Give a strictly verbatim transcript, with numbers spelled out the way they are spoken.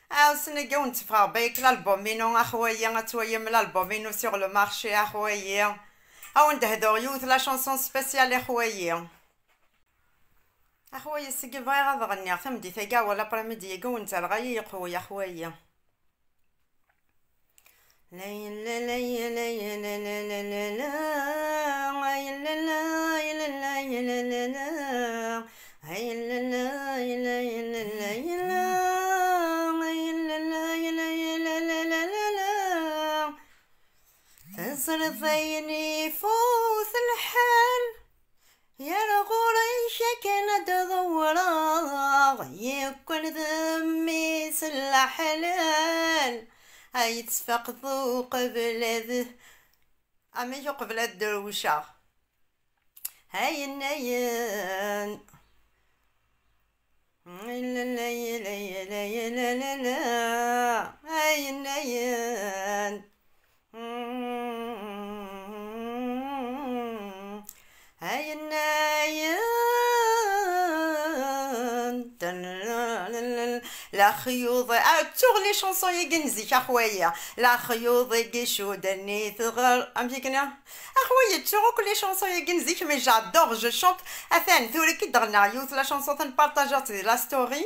Ɛawsen agi wen-tteffɣeɣ bayek l'album-inu, axwayi, ad twalim l'album-inu sur le marché, axwayi. Ad wen-d-hduɣ yiwet la chanson spéciale, axwayi. Axwayi, seg bɣiɣ ad ɣenniɣ tameddit-agi, wala après-midi-agi, wen-tterɣ ay iqwi, axwayi. La yella, la yella, yella, la, la, la, la. Ay la, la, yella, la, yella, la, la. Ay la, la, yella, yella, la, yella. Ay la, la, yella, yella, la, la, la, la. Teẓriḍ ayen ifut lḥal, yar ɣur-k akken ad d-ḍewreɣ, yekkwen d mmi-s n leḥlal, ay tesfaqeḍ uqbel ad, amek uqbel ad drewceɣ? Ayen, ayen. Ay la, la, la, la, la, la, la, la. Ayen, ayen. Mm. Ayen, ayen. Lexyuḍ, ah, ttuɣ les chansons-agi n zik, axwayi. Lexyuḍ-agi cudden-it ɣer, amek i k-nniɣ? Axwayi, ttuɣ akk les chansons-agi n zik, mais j'adore, je chante. Atan, tura i k-id-ɣennaɣ yiwet la chanson, tenpartajiɣ-tt di la story.